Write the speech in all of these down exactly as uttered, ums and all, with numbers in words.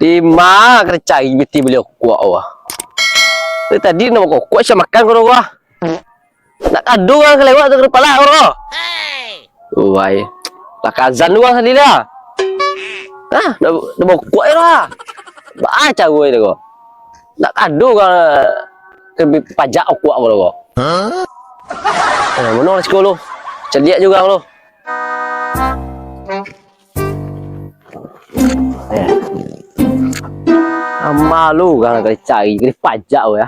Di ma ka dicari piti bali okuak ko? Dari tadi nak makan okuak, sia makan ko doh ko. Nak kado urang ka lewat tu ka dipalak ko doh. Wai. Lah ka azan urang tadi lah. Hah, nak, nak bakuak je lah. Baa caro je ko. Nak kado urang ka dipajak okuak ko doh ko. Eh, mano lah siko lu. Caliak jo urang lu. Eh. Ama lu urang ka dicari, ka dipajak ko ya.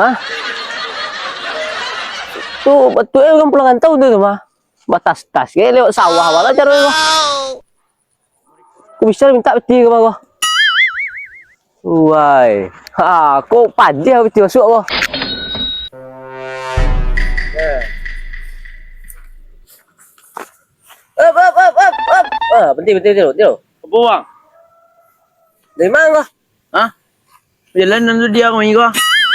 Hah? Tu, batua eh urang pulang rantau tu, tu mah. Batas-tas, kayak lewat sawah bana caro tu. Ko bisa mintak piti ka mah ko. Wai. Ha, ko padiah piti masuak ko. Up, up, up, up, up. Ah, piti, piti, piti, piti. Apo, Bang? Dari ma ko? Hah? Jalan nan tu dia ko.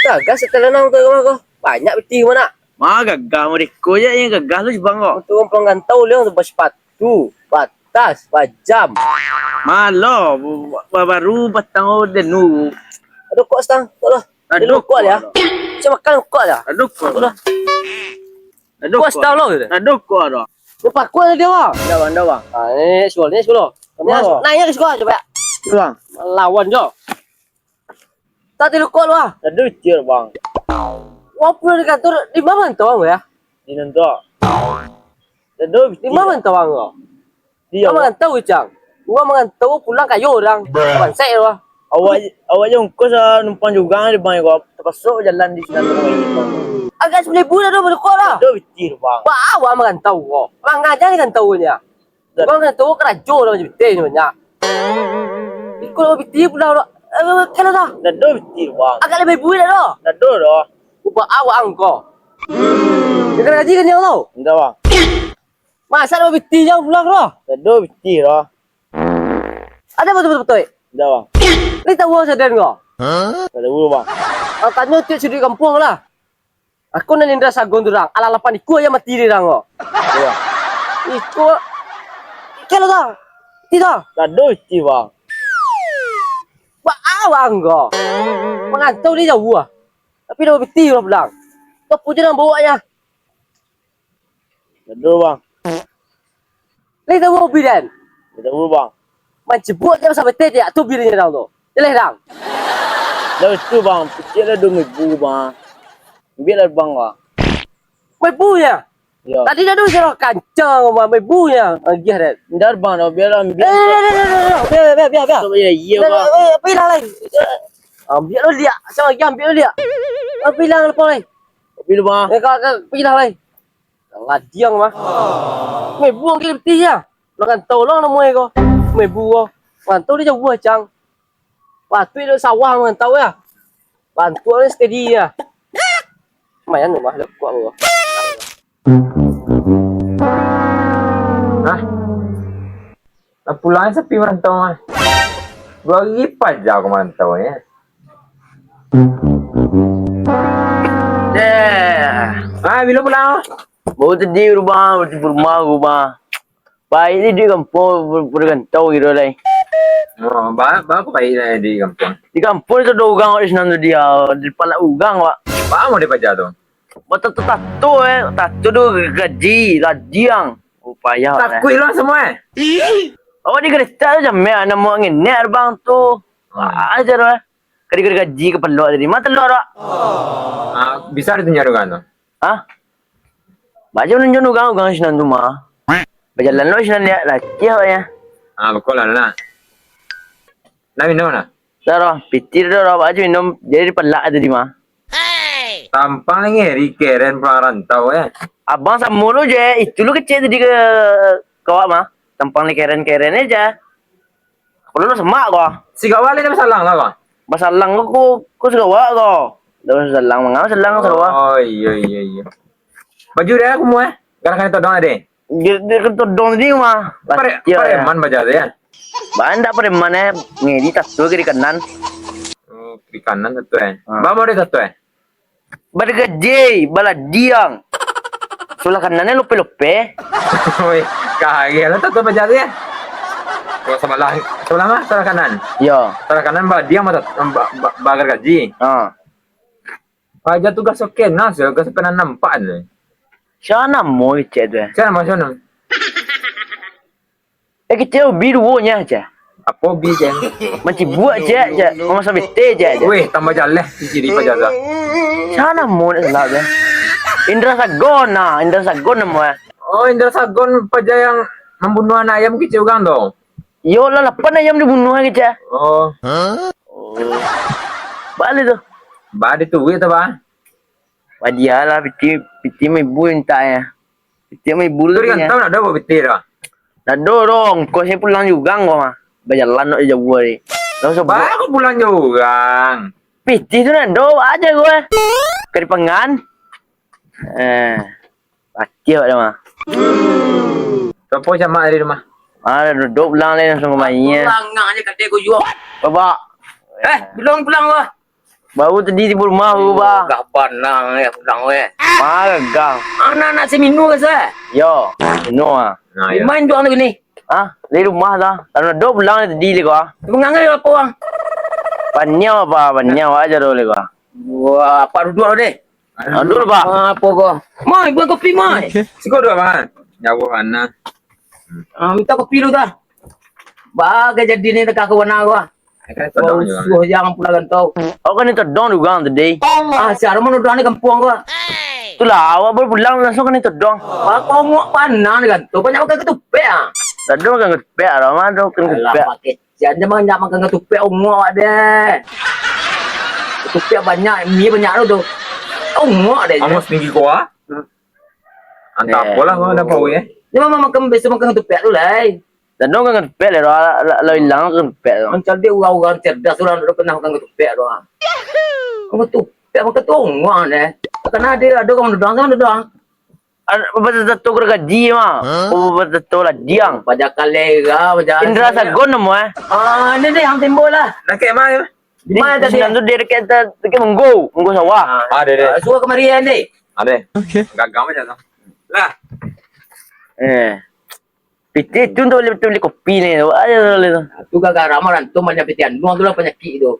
Gagah setelan nang tu rumah ko. Banyak piti ko nak. Ma gagah model ko je, yang gagah tu Jepang ko. Untuk urang pulang rantau, liang tu basapatu, batas, bajam. Malo, ba-, ba-, baru patang ko denu. Aduh, kok stang, kok lah. Aduh, kok lah. Saya makan kok lah. Aduh, kok lah. Aduh, kok stang lo gitu. Aduh, kok lah. Dia pakua dia, Bang. Ndak, Bang, ndak, Bang. Ah, ni sekolah, ni sekolah. Ni sekolah. Naik ke sekolah, coba. Bang. Lawan jo. Tak tilukok lu ah. Aduh, cier, Bang. Wah, pulang di kantor, di ma rantau, Bang, ya? Di nan tu. Aduh, di ma rantau, Bang, ko? Di ma rantau, Cang? Urang marantau pulang kayo urang. Bangsek lu ah. Awak, awak je ongkos ah, numpang jugang di Bang, ko. Terpakso jalan di sinan tu, Bang. Agak sapuluah ribu dah tu, berukok dah. Aduh, cier, Bang. Ba awak marantau, ko. Urang aja di kantor ni, ah. Urang kan tu karajo urang macam pitih ni banyak. Ikut urang pitih pulang dah. Eh, kalau dah. Ndak ado pitih, Bang. Agak labiah buih dah dah. Ndak ado dah. Ubah awak angko. Dia kena gaji kan dia tau? Ndak, Bang. Masa ada pitih jauh pulang dah? Ndak ado pitih dah. Ada betul-betul? Ndak, Bang. Ni tahu sadan kau? Ndak tahu, Bang. Kau tanya tiap sudut kampung lah. Aku nan Indra Sagon tu, Dang. Alah lapan ikua ayam mati di Dang ko. Iyo. Ikua. Kelo, Dang. Ti, Dang. Ndak ado pitih, Bang. Ba awak angko. Marantau ni jauah. Tapi dah bapitih urang pulang. Tu apo je nan bawaknyo? Ndak ado, Bang. Lai tahu hobi den? Ndak tahu, Bang. Mancibuk je pasal betai je, tu birinyo dang tu. Jeleh dang. Dah itu, Bang. Picik lah dua ribu, Bang. Ambiak lah, Bang, lah. Duo ribu nyo? Yo. Tadi dah tu je lah kancang, Bang. Duo ribu nyo. Agiah den. Ndak, Bang, dah biar lah, ambiak. Eh, dah, dah, dah, dah, dah. Biar, biar, biar, biar. Iya, Bang. Eh, eh, pilah lai. Ambiak lu liak. Siapa lagi ambiak lu liak? Pilah lepas lai. Kopi lu, Bang. Eh, kau, kau pilah lai. Ladiang mah. Meh buang gila pitih ya. Makan tolong namo ko. Meh buang. Mantau dia jauah, Cang. Patuik dek sawah mantau ya. Bantuak ni steady ya. Lumayan rumah dah kuat ko. Hah? Lah pulang sapi marantau ah. Duo hari paja aku marantau ni. Deh. Ah, bilo pulang? Baru tadi rumah, baru tibo rumah aku, Bang. Baik ni di kampung, pada rantau gitu lai. Oh, ba-, ba-, apa baik lah di kampung? Di kampung tu ada orang awak di sinan tu dia, di palak urang, Wak. Ba-, mau dipaja tu? Buat tato-tato, eh. Tato tu gaji, ladiang. Oh, payah, eh. Takuik lah semua, eh. Awak di geretak tu jameh, namo ngenek abang tu. Hmm. Ah, aja tu, eh. Kadi-kadi gaji kapalo tadi. Ma telok tu? Ah, bisa ditunjuk urang tu? Hah? Baco nunjuk urang, urang sinan tu mah. Bajalan lo sinan dia, latiah awaknyo. Ah, betul lah, lah. Nah, minum lah. Dah, dah. Pitih dah, dah. Baco minum. Jadi dipalak tadi mah. Tampang ni ngeri keren pulang rantau, eh. Abang samo lo je. Itu lo kecek tadi ka, ka awak mah. Tampang ni keren-keren aja. Kalau lo semak ko. Sigawa lai dah basalang lah ko. Basalang ko, ko, ko sigawa ko. Dah basalang, manga basalang sigawa. Oh, iyo, iyo, iyo. Baju dia aku mau, eh. Kadang-kadang todong ada. Dia, dia kan todong tadi mah. Pare-, pareman baja tu ya? Banyak pareman, eh. Ngedi tato kiri kanan. Oh, kiri kanan tato, eh. Ha. Bapa dia tato, eh? Badagaje, baladiang. Sulah kanannyo lope-lope. Oi, kagek lah tato baja tu ya? Kalau sabalah, sabalah mah, sabalah kanan. Yo. Sabalah kanan badiang mah, ba-, ba-, bagargaji. Ha. Paja tu gaso kena, se, gaso kena nampak ni. Sia namo kecek tu, eh? Sia namo, sia namo? Eh, kecek hobi duo nyo, cek. Apo hobi, cek? Mancibuak, cek, cek. Mamaso bete, cek, cek. Weh, tambah jaleh ciri paja tu. Sia namo nak salah tu? Indra Sagon, nah. Indra Sagon namo, eh. Oh, Indra Sagon paja yang mambunuah anak ayam kecek urang tu. Yo lah, lapan ayam dibunuah kecek. Oh. Oh. Baa lai tu? Baa dituruik tu, baa? Baa lah, piti, piti ma ibu mintak nyo. Piti ma ibu tu. Tu di rantau ndak ado piti tu? Ndak ado doh, ongkosnyo pulang jurang ko mah. Bajalan nak jauah tadi. Lah, sabab baa ko pulang jurang? Piti tu ndak ado, baa ko, eh. Ka dipangan. Eh. Pakih awak dah mah. Sapo camak tadi tu mah? Ah, dah duduk pulang lai, langsung ka main. Langah je kadai ko juo. Babak. Eh, pulang, pulang, bah. Baru tadi tibo rumah, baru, bah. Gagah panang, eh, pulang, weh. Ah, gagah. Anak-anak si Minu ka, sah? Yo, Minu ah. Nah, yo. Main juo tu kini. Ah, di rumah dah. Lalu duduk pulang tadi lai ko, ah. Mangangai apo, ah? Paniau, bah, paniau aja dulu lai ko, ah. Wah, apa duduk deh? Aduh, Pak. Ah, apo ko? Mai, buek kopi, Mai. Siko dulu, Bang. Jauah bana. Ah, minta kopi dulu dah. Bagai jadi ni deka ka bana ko. Kan todong juo. Suah jangan pulang rantau. Awak kan todong di urang tadi. Ah, sia mah todong di kampuang ko. Itulah, awak baru pulang langsung kan todong. Wah, kongok panang di rantau. Banyak makan ketupat, ah. Todong makan ketupat, lah, mah, todong makan ketupat. Alah, pakai Jan, jan banyak makan katupek, ongok awak deh. Katupek banyak, mi banyak tu, tu. Ongok deh. Angus tinggi ko, ah. Hmm. Antah apolah, kau dapat, eh. Ni memang makan, biasa makan katupek tu, lai. Dan dong makan katupek, lah, lah, lah, lah hilang makan katupek tu. Macam dia urang-urang cerdas, urang dak pernah makan katupek tu, ah. Makan katupek, makan tu ongok deh. Kan ada, ada urang dudang, kan dudang. Bapak Tato Gergaji mah. Hah? Oh, Bapak Tato Ladiang. Paja Kalera, paja Indra Sagon namo, eh? Ah, ni deh, yang timbul lah. Dakek mah, ya? Di mana tadi? Di sinan tu dia dakek, dakek Munggo, Munggo Sawah. Ah, deh, deh. Ah, suruh kemari, ya, deh. Ah, deh. Okey. Gagang macam tu. Lah. Eh. Pitih tu untuk beli, beli kopi ni tu. Ayo, ayo, ayo. Tu gara-gara marantau banyak pitih anduang tu lah panyakik tu.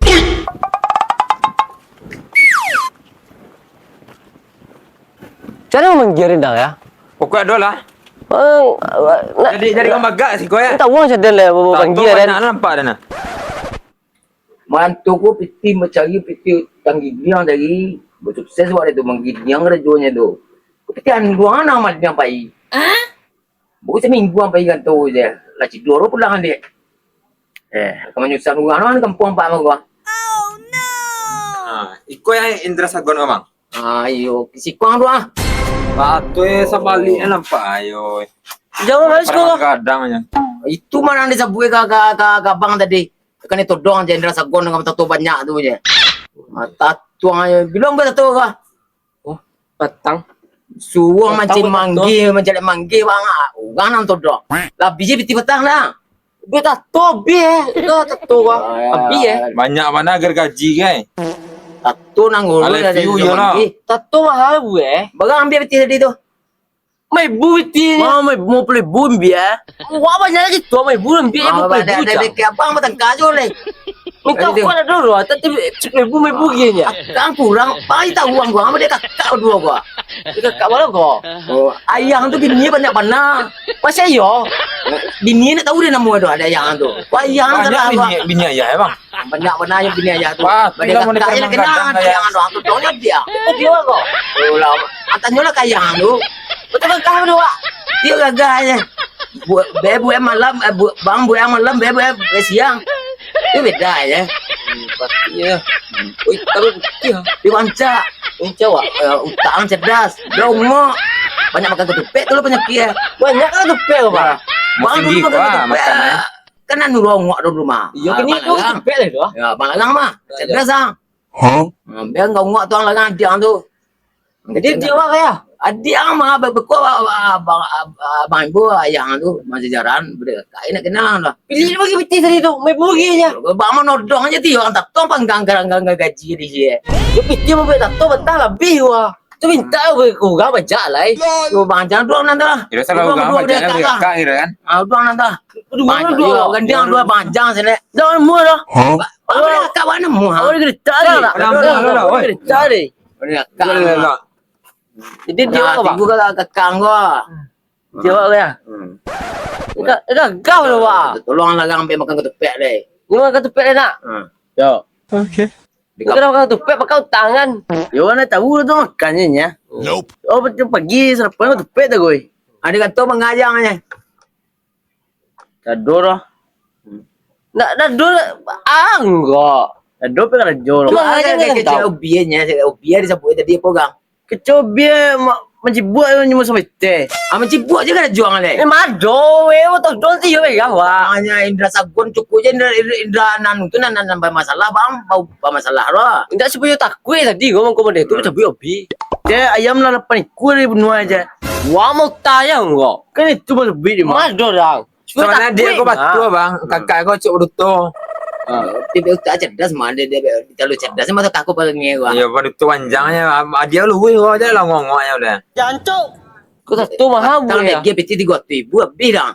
Macam mana manggia rendang ya? Pokok ado lah. Oh, nak jadi, jadi nak, kau bagak siko ya? Tahu macam mana lah, tahu manggia kan? Banyak nampak dah nah. Marantau ko pitih mancari pitih tanggigiang tadi. Basukses awak tu manggigiang karajonyo tu. Ko pitih anduang nah amal yang pai. Hah? Baru saminggu ampai rantau je. Lah tidur pulang dek. Eh, ka manyusah urang lah di kampuang ampak mah gua. Oh no. Ha, iko yang Indra Sagon ko, Bang. Ah, iyo, sikuang tu ah. Ah, tu eh sabalik eh nampak ayo. Jauh lah siko. Kadang-kadang je. Itu mah nan disabuik ka, ka, ka, ka abang tadi. Kan ditodong je Indra Sagon dengan tato banyak tu je. Ah, tatuang ayo. Bilang ke tato kah? Oh, batang. Suruah mancing manggih, mancaliak manggih, bang. Urang nan todong. Lah, biji pitih batang lah. Duit tato abih, eh. Itu tato, bang. Ah, ya. Abih, eh. Banyak bana gargaji, kan? Tato nang ngulu. Tato mahal, bu, eh. Barang ambil pitih tadi tu. Maibu pitih ni. Mah, maibu, lima puluh ribu ambiak. Wah, banyak lagi tu, maibu ambiak, lima puluh ribu je. Abang batangka jo leh. Minta kuat dah dulu, tapi sepuluh ribu maibu gini. Kan kurang, pai tahu uang gua, sama dia kakak dua gua. Dia kakak mana kau? Oh, ayang tu bini banyak bana. Masih iyo. Bini nak tahu dia nama tu, ada ayang tu. Wah, ayang banyak bini, bini ayah, ya, bang? Banyak bana yang bini ayah tu. Wah, bini kakak yang kenal, ayang tu, tu dia. Itu dia kau. Oh, lah. Tanyolah ka ayang tu. Betul kan kau tu, Wak? Dia gagah je. Buek, be buek malam, eh, buek, bang buek malam, be buek, buek siang. Itu beda je. Hmm, pastinya. Oi, tapi putih. Dia rancak. Rancak, Wak. Eh, utak ang cerdas. Dia ongok. Banyak makan ketupat tu lah penyakit, eh. Banyak kan ketupat, Pak? Bang dulu makan ketupat. Kan anu ongok tu dulu mah. Iyo, kini tu ketupat lah tu. Ya, bang larang mah. Cerdas ah. Hah? Biar kau ngok tuang larang adiak tu. Jadi dia awak kaya? Adiak ang mah, be-, beko abang, abang, abang ibu, ayang tu, masih jaran, bade kakak, nak kenal lah. Pilih lagi pitih tadi tu, main buri je. Bang manodong aja ti, orang tak tong panggang, garang-garang gaji di sini. Dia pitih mau buat tato, batang labih wah. Tu mintak urang bajak lai. Tu Bang Ajang duo nan tu lah. Kiro salah urang bajak lah, lah. Kiro kan. Ah, duo nan tu lah. Banyak juo, gandiang duo Bang Ajang sini. Dah murah dah. Hah? Apa dia kakak, mana murah? Awak dia geretak ni. Mana murah, oi? Geretak ni. Mana kakak? Jadi dia kakak kau. Dia awak ya? Hmm. Gagah lah, Wak. Tolong lah, Gang, ambil makan ketupat deh. Ni makan ketupat deh, nak? Hmm. Yo. Oke. Dia kena makan ketupat, pakai utang kan? Yo, mana tahu tu makannya nya. Nope. Oh, betul pagi, sarapan ketupat dah, Goy. Ada kata mangajang nya. Tidur lah. Nak tidur, anggok. Tidur pe karajo lah. Cuma aja ni kecil tahu. Obiannya, obian disebut tadi apa, Gang? Kecobi ma-, mancibuk nyo musuh mete. Ah, mancibuk je kan juang le. Eh, mado, weh, otak don ti yo pegang, wah. Hanya indra sagon cukup je indra, indra, indra nanu tu nan, nan, nan bamasalah, bang, bau bamasalah lo. Indak supayo takuik tadi, gua mangko model tu, hmm, cabuik obi. Je ayam lah lapan ikua dari bunuh aja. Wah, mau tayang kok. Kan itu mah lebih di mah. Mado, dang. Sabananyo adik ko batua, Bang. Kakak ko cok baduto. Ha. Tapi utak cerdas mah, dia, dia, dia terlalu cerdas, mah takut pada ngewa. Iyo, baduto panjangnyo, adik luwih ko aja lah ngongok aja udah. Jancok. Ko satu mahal, Bu, ya? Dia piti tigo ratus ribu habis dah.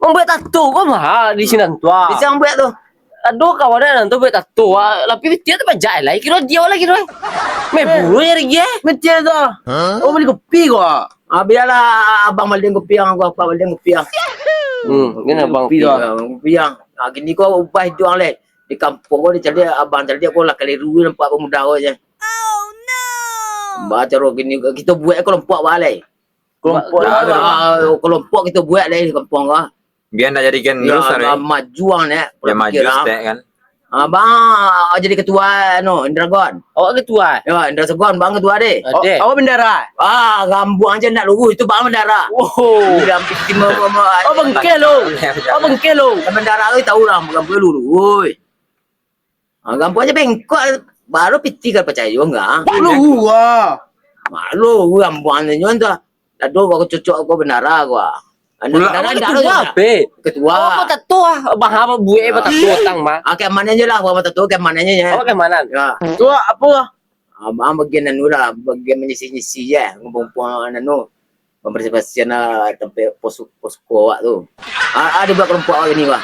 Mambuek tato ko mahal di sinan tu, ah. Bisa mambuek tu. Aduh, kawan nan tu buek tato, ah. Tapi piti tu pajak lai, kiro dia lagi tu, eh. Meh bulu ya, Rigi, eh. Piti tu. Oh, beli kopi ko. Ah, biarlah abang balian kopi ang, aku apa balian kopi ang. Hmm, ni abang kopi tu. Kopi ang. Ah, kini ko ubah hiduang le. Di kampuang ko dicaliak, abang caliak ko lah kaliru nampak pemuda ko je. Oh, no. Ba caro kini, kito buek kelompok ba lai. Kelompok ba, ah, kelompok kito buek lai di kampuang ko. Bia ndak jadi geng terus, ah. Majuang ni. Bia maju stek kan. Ah, bang, ah, jadi ketua, anu, Indra Gon. Awak ketua? Yo, Indra Sagon, bang ketua deh. Awak bendara? Ah, gambuang je nak luruih tu, bang bendara. Oh. Dia bikin ma-, ma-, ma-, oh, bengkel lo. Oh, bengkel lo. Bendara tu tahu lah, gambuang luruih. Ah, gambuang je bengkok, baru piti kan percaya enggak? Luruih. Malu, gambuang ni nyo tu. Dado ko cocok ko bendara ko. Anu, pulak bendara ketua ape? Ketua. Oh, apa tato ah? Bah, apa buek, apa tato utang mah? Ah, keamanan je lah, apa tato keamanan je. Oh, keamanan. Ya. Ketua apa lah? Abang bagian anu lah, bagian menyisi-nyisi je, ngumpul-ngumpul anu, pembersih-bersihan lah, sampai pos, posko awak tu. Ah, ada buat kelompok awak ni, bah.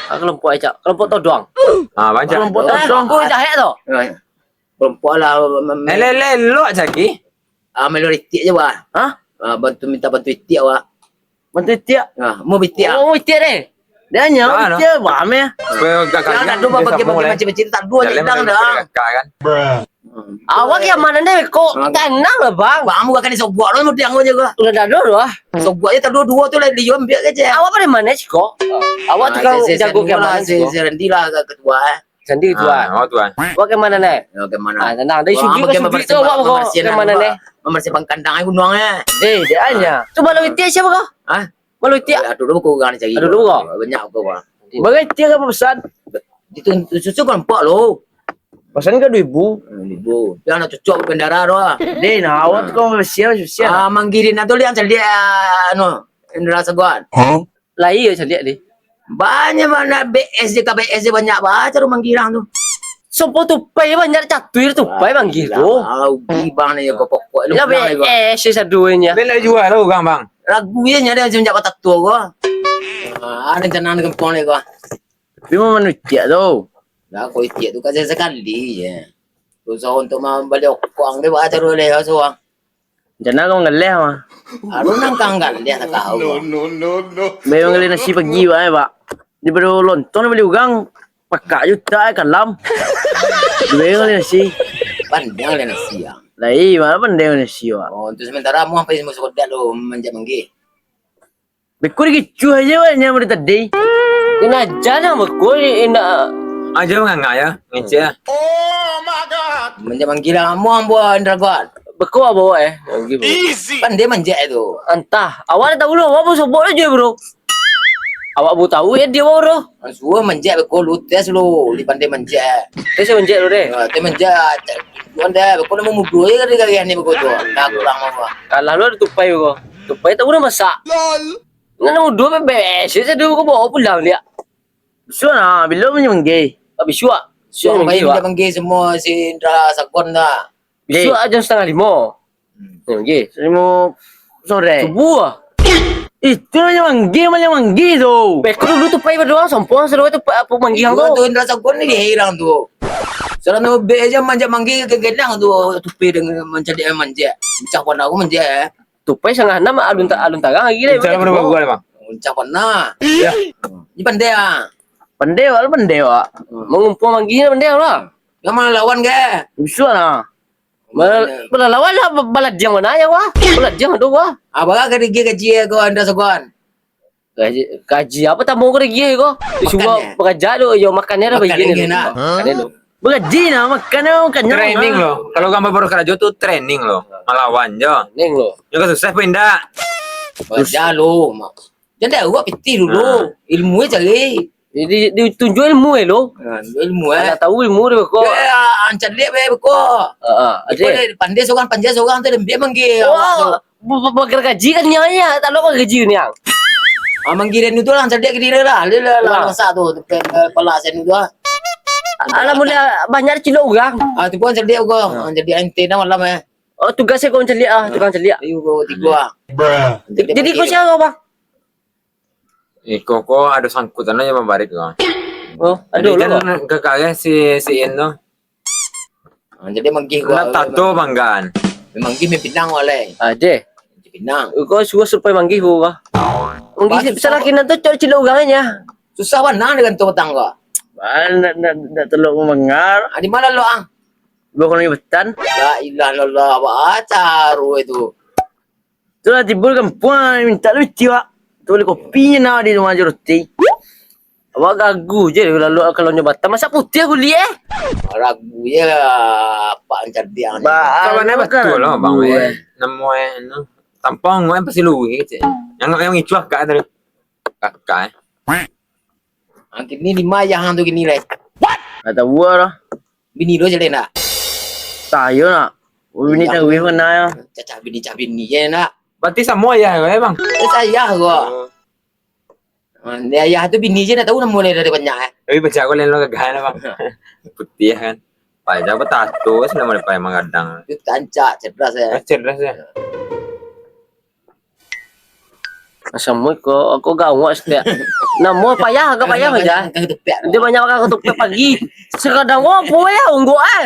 Ah, kelompok aja, kelompok todong. Ah, banyak. Kelompok todong. Oh, jahat tu. Ya. Kelompok lah, mem-, elok-elok cagi. Ah, melo itik je, wak. Hah? Ah, bantu, minta bantu itik, wak. Bantu itik? Ah, mau itik, ah. Oh, itik deh. Dia nyawa itik, wak, meh. Supaya agak kalian tak ada bagi-bagi macam-macam, tak dua je dang dah. Kakak kan. Hmm. Awak yang mana deh, kok tenang lah, bang. Bang, bukan kena sogok lah, mudiang aja gua. Udah dah dulu lah. Sogok aja tak dua-dua tu lah, liom biar aja. Awak pada mana sih, kok? Awak tu kau jago ke mana sih, kok? Si Randy lah ketua, eh. Sandi tuan. Ah, awak tuan. Awak ke mana, Nek? Yo, ke mana? Ah, tenang. Dari sudut ke sudut tu, awak ke mana, Nek? Membersihkan kandang air gunung, eh. Eh, dia hanya. Tu malu itik siapa kau? Hah? Malu itik? Aduh, dulu kau orang cari. Aduh, dulu kau? Banyak kau, Bang. Bagai itik apa pesan? Itu susu kelompok lo. Pesan ke dua ribu? Hmm, dua ribu. Dia nak cucuk bendara tu, ah. Deh, nah, awak tu kau siap, siap. Ah, manggirin tu liang cari, ah, anu, Indra Sagon. Hah? Lai yo caliak deh. Banyak bana B S je, K B S je banyak ba caro manggilang tu. Sopo tupai banyak catuir tupai manggih tu. Ah, ugi bang ni yo pokok lu. Ya B S je saduanya. Bela jual lah urang, Bang. Lagu ye nyari macam jak batatua ko. Ah, rencana ni kempong ni ko. Tapi mau manusiak tu. Lah, kau itiak tu kan sekali je. Susah untuk mambali okong dia ba caro leh suang. Rencana kau manggaleh mah. Aduh, nang kang galeh tak kau. No, no, no, no. Bae manggaleh nasi pagi, Pak, eh, Pak. Daripado lontong bali urang, pakak jo utak, eh, kalam. Bae manggaleh nasi. Pandai manggaleh nasi, ya. Lai, mah pandai manggaleh nasi, Pak. Oh, untuk sementara amuah pai samo sakodak lo manjak manggih. Beko dikicuah aja wak, nyo dari tadi. Kena aja nah beko, indak. Aja manganga ya, ngecek ya. Manjak manggih lah, amuah ambo Indra Gon. Beko apo, eh? Easy. Kan dia manjak tu. Antah, awak dah tahu lah, awak pun sobok aja, bro. Awak pun tahu ya dia, bro. Suruh manjak beko lu tes lu, li pandai manjak. Tes manjak lu deh. Ha, tes manjak. Tuan dah, beko nak mudo je kali-kali ni beko tu. Dah kurang apa. Kalah lu ada tupai beko. Tupai tak boleh masak. Nak mudo bebes je tu beko bawa pulang dia. Bisuak nah, bilo manjak manggih. Tak bisuak. Bisuak manggih, manjak manggih semua si Indra Sagon dah. Bisuak jam satangah limo. Hmm. Yo, manggih. Limo sore. Subuah. Itu nan manggih, nan manggih tu. Beko dulu tu pai badoa, sompong sadonyo tu pai, apo manggih tu. Tu Indra Sagon ni dia hilang tu. Salah no be aja manjak manggih ke genang tu, tupai dengan manjak dia manjak. Bincang pun aku manjak, eh. Tu pai satangah anam alun ta-, alun tarang lagi deh. Bincang pun bagus, Bang. Bincang pun nah. Ya. Ni pandai ah. Pandai awak lah, pandai awak. Hmm. Mangumpuang manggih pandai lah. Yang mana lawan ke? Bisuak lah. Bal-, balalawan lah, ba-, baladiang mano yo, wah? Baladiang ado, wah. Ah, bara gaji, gaji ko Indra Sagon? Gaji, gaji apo tambah ko gaji ko? Suruah bakaja tu, yo makan lah. Makan bagi dia lah. Makan dia tu. Bagaji nah, makan lah, makan. Training lo. Kalau gambar baru karajo tu training lo. Malawan jo. Training lo. Yo kan susah pun indak? Bagaja lo, mak. Jan dek awak pitih dulu. Ha. Ilmu e cari. Di, di, ditunjuk ilmu e lo. Ha, ilmu e. Nak tahu ilmu dia beko. Ya, ancak dek be beko. Ha, ha, beko ada. Dek pandai sorang, panjai sorang tu, dia ambiak manggih awak tu. Wah, ba-, ba-, bagargaji kan niang ya, tak lo gaji niang. Ah, manggih dia tu lah, ancak dek ke dia lah. Dia lah, lah, masak tu, tu, ke, ke, pala sen tu lah. Alah, mulai banyak cilok urang. Ah, tu pun ancak dek beko. Ha. Ancak dek ente dah malam eh. Oh, tugas e ko mancaliak ah, tukang caliak. Ayo, ko tigo ah. Jadi ko sia ko, Bang? Iko ko ado sangkutan aja mambarit ko. Oh, ado lo. Kan gagah si, si In tu. Ah, jadi manggih ko. Nak tato banggaan. Manggih main pinang ko lai. Ah, deh. Pinang. Ko suruah supai manggih ko, Bang. Manggih si-, salakinan tu cok cilok urang aja. Susah bana dengan tu petang ko. Bang, nak, nak, nak tolong mendengar. Ah, di mana lo ah? Bukan lagi betan. La ilaha illallah, apa acaru itu? Itulah timbul kampuang, minta lu iti, Wak. Tu bali kopi nyo nah di rumah jo roti. Awak gagu je lalu kalau nyo Batam. Masak putiah kuliah eh. Ragu je lah, Pak Ancardiang ni. Ba-, kawan anu betul lah, Bang, eh. Namo eh, anu. Tampang eh, pasti luwe, cek. Yang, yang ngicuah kak tadi. Kakak eh. Ah, kini limo ayah tu kini lai. What? Kata buah lah. Bini lo jaleh nak? Tayo nak. Bini cari mana ya? Cacah bini, cah bini je nak. Berarti samo ayah ko, eh, Bang? Eh, ayah ko. Oh. Ah, ni ayah tu bini je nak tahu namo dia dari banyak eh. Tapi pecah ko lain lo gagah lah, Bang. Putiah kan. Payah apa tato, senamo dia payah manggadang. Tu tancak, cerdas eh. Ah, cerdas eh. Assalamualaikum. Aku gawak setiap. Namo payah, agak payah aja. Dia banyak makan ketupat pagi. Sekadang apo ya, ungguk eh.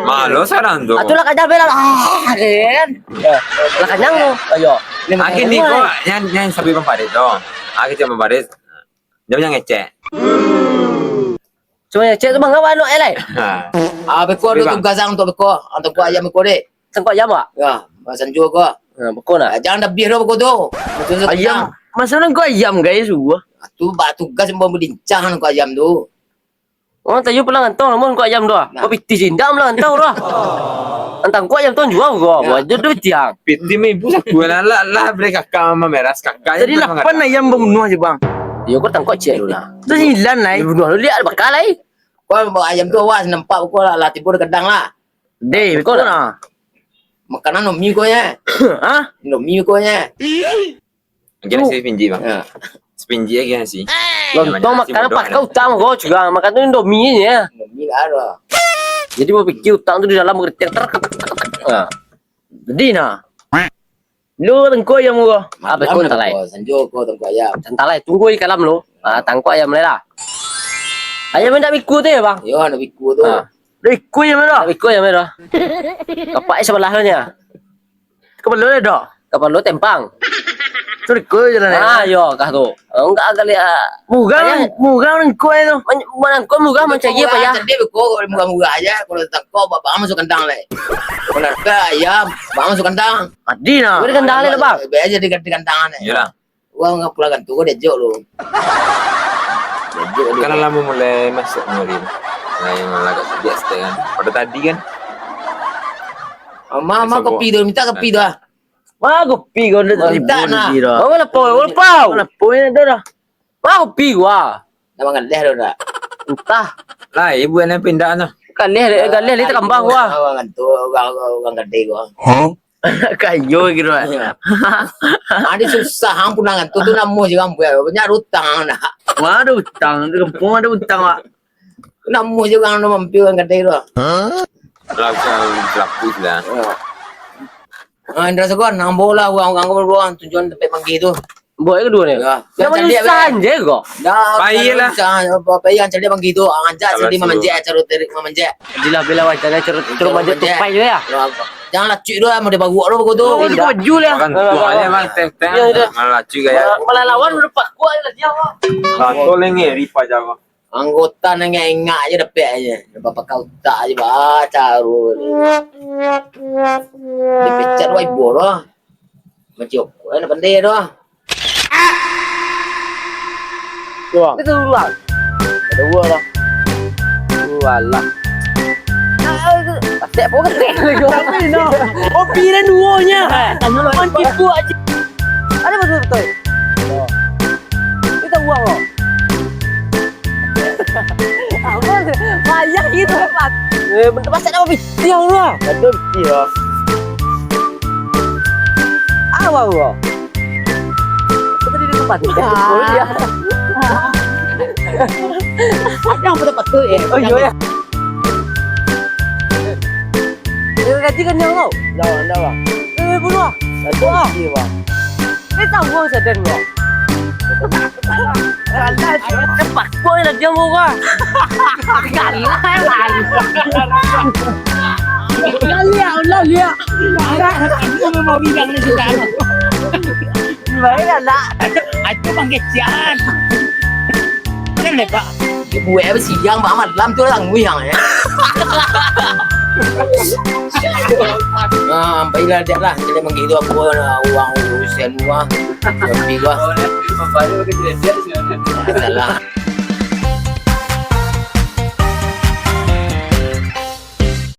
Malu sarang tu. Atuh lah kanyang bela lah. Ah, kan. Ya. Lah kanyang tu. Ayo. Akhir ni ko yang, yang sampai Bang Farid tu. Akhir cuma Bang Farid. Dia yang ngecek. Cuma ngecek tu bang, apa anu eh lai? Ha. Ah, beko ado tugas ang tu beko. Ang tu ayam beko dek. Tangkok ayam, Pak? Ya, Bang Sanjo ko. Ha, beko nah. Ah, jangan dah biar beko tu. Ayam. Masa nangkok ayam, guys, gua. Ah, tu ba tugas yang mau melincah nangkok ayam tu. Oh, tayo pulang kantong namun nangkok ayam tu. Nah. Kau pitih sindak pulang kantong tu. Antang kok ayam tu jual gua. Ya. Gua aja duit tiang. Pitih mah ibu saku lah, lah, lah, beli kakak sama meras kakak. Jadi lapan ayam bunuh aja, Bang. Yo, kau tangkok cek lu lah. Tu sembilan lai. Bunuh lu lihat bakal lai. Kau ayam tu awas nampak kau lah, lah timbul kadang lah. Deh, betul lah. Makanan Indomie ko nya. Hah? Indomie ko nya. Lagi nasi sepinji, Bang. Ya. Sepinji lagi nasi. Lontong makanan pakai utang ko juga. Makan tu Indomie nya. Indomie lah ada. Jadi mau pikir utang tu di dalam keriting ter. Ha. Jadi nah. Lu tengko ayam ko. Apa ko entalai? Sanjo ko tengko ayam. Entalai, tunggu di kalam lu. Ah, tangkok ayam lai lah. Ayam ndak biku tu ya, Bang? Yo, ndak biku tu. Ha. Dah ikui yang mana? Dah ikui yang mana? Kapak eh sebelah tu nya. Kepala dia dah. Kepala tempang. Tu ikui jalan. Ah, yo kah tu. Enggak agak lihat. Murang, murang ikui tu. Mana kau murah macam dia payah. Jadi beko murah-murah aja. Kalau tangkok bapak masuk kandang lai. Kalau ada ayam, bapak masuk kandang. Adi nah. Boleh kandang lai bang. Biar aja di kandang ni. Iyalah. Urang pulang kantor ko diajak lu. Diajak lu. Kan lah mulai masuk mulai. Nah, yang agak sediak setek kan. Pada tadi kan. Mama kopi tu, minta kopi tu ah. Ma kopi ko ndak tadi. Minta nah. Mama lapau, lapau. Lapau ni ada dah. Ma kopi gua. Nama ngaleh tu dah. Entah. Lah, ibu yang pindah tu. Galeh, galeh, galeh takambah gua. Orang tu, orang, orang gede gua. Hah? Kayo gitu kan. Iya. Ada susah ang pulang tu, tu namo je urang buat. Banyak utang dah. Wah, ada utang. Di kampung ada utang, Pak. Namo je urang dah mampir urang kadai tu. Hah? Lah, usah lapis lah. Ah, Indra Sagon, ambo lah urang-urang ko baduo, tunjuakan tampek manggih tu. Buat yang kedua ni. Yo. Yang mana caliak susah be. Anjay ko? Dah, pailah. Susah, apa, pai yang caliak manggih tu. Anjak kalau sadi mamanjek, caro tarik mamanjek. Jadilah bela wajah, caro, caro manjek tupai je ya. Yo, jangan lacuik tu lah, model baruak tu, bagus tu. Oh, itu baju lah. Makan tuang aja, Bang. Teh, teh. Yo, udah. Malah lacuik gaya. Malah lawan udah pakuak je lah dia, Bang. Lah, tu lengeh, ripa jago. Anggota nan engak-engak je dapek aja. Dapat pakai utak aja, bah, caro. Dipecat wai boh lah. Macam apa nak pandai tu? Tuang. Itu ulang. Ada dua lah. Walah. Patek apa ketek lagi? Tapi no. Kopi dan duonya. Tanyo lah. Kopi buat aja. Ada betul-betul. Kita uang loh. Apa? Payah gitu, Pat. Eh, bentuk masak apa, Pi? Ya Allah. Betul, Pi, ya. Apa, Bro? Kita di depan. Ah. Ada yang pada patut, eh. Oh, iya, ya. Eh, gaji kan yang kau? Enggak, enggak, Bang. Eh, bunuh. Betul, Pi, Bang. Ni tahu sadan ko. Kalah, cepat kau nak jam ko. Kalah, kalah. Kalah, kalah, kalah. Kalah, kalah. Baiklah, nak. Aku pangkecian. Kan lepak. Buek apa siang, bak malam tu lah nguih ang, ya. Ah, baiklah, dak lah. Kita manggil tu apa, uang urusan uang. Tapi gua. Salah.